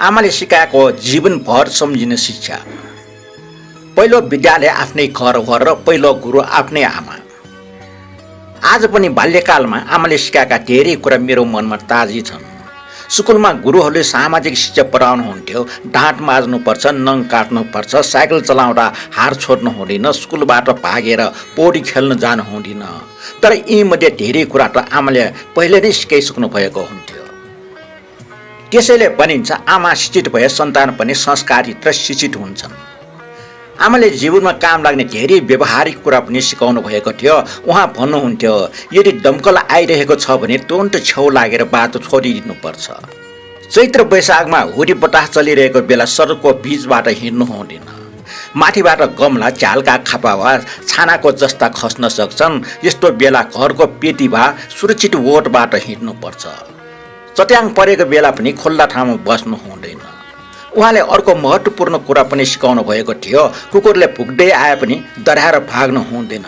आमाले सिकाएको जीवनभर सम्झिने शिक्षा। पहिलो विद्यालय आफ्नै घर हो र पहिलो गुरु आफ्नै आमा। आज पनि बाल्यकालमा आमाले सिकाएका धेरै कुरा मेरो मनमा ताजी छन्। स्कुलमा गुरुहरूले सामाजिक शिक्षा पढाउनुहुन्थ्यो। डाँट माझ्नुपर्छ, नङ काट्नुपर्छ, साइकल चलाउँदा हार छोड्नु हुँदैन, स्कुलबाट भागेर पौडी खेल्न जानु हुँदैन। तर यीमध्ये धेरै कुरा त आमाले पहिले नै सिकाइसक्नु भएको हुन्थ्यो। त्यसैले भनिन्छ आमा शिक्षित भए सन्तान पनि संस्कारित र शिक्षित हुन्छन्। आमाले जीवनमा काम लाग्ने धेरै व्यवहारिक कुरा पनि सिकाउनु भएको थियो। उहाँ भन्नुहुन्थ्यो, यदि दमकल आइरहेको छ भने तुरन्त छेउ लागेर बाटो छोडिदिनुपर्छ। चैत्र वैशाखमा हुरी बतास चलिरहेको बेला सडकको बीचबाट हिँड्नु हुँदैन। माथिबाट गमला, झ्यालका खापा वा छानाको जस्ता खस्न सक्छन्। यस्तो बेला घरको पेटी वा सुरक्षित वोटबाट हिँड्नुपर्छ। चट्याङ परेको बेला पनि खुल्ला ठाउँमा बस्नु हुँदैन। उहाँले अर्को महत्त्वपूर्ण कुरा पनि सिकाउनु भएको थियो। कुकुरले भुक्दै आए पनि डराएर भाग्नु हुँदैन।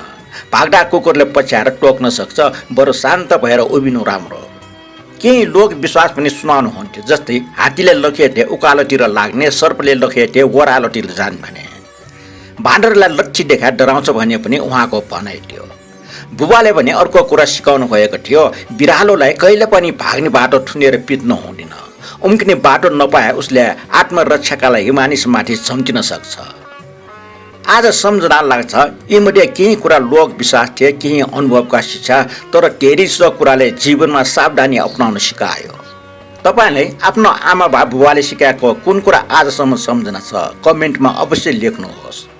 भाग्दा कुकुरले पछ्याएर टोक्न सक्छ, बरु शान्त भएर उभिनु राम्रो। केही लोक विश्वास पनि सुनाउनुहुन्थ्यो, जस्तै हात्तीले लखेटे उकालोतिर लाग्ने, सर्पले लखेटे ओह्रालोतिर जाने भने, बाँदरलाई लट्ठी देखाए डराउँछ भने पनि उहाँको भनाइ थियो। बुबाले भने अर्को कुरा सिकाउनु भएको थियो, बिरालोलाई कहिले पनि भाग्ने बाटो थुनेर पिट्नु हुँदैन। उम्किने बाटो नपाए उसले आत्मरक्षाका लागि मानिसमाथि झम्टिन सक्छ। आज सम्झना लाग्छ यीमध्ये केही कुरा लोक विश्वास थिए, केही अनुभवका शिक्षा, तर धेरै जसो कुराले जीवनमा सावधानी अपनाउन सिकायो। तपाईँले आफ्नो आमा बा बुबाले सिकाएको कुन कुरा आजसम्म सम्झना छ? कमेन्टमा अवश्य लेख्नुहोस्।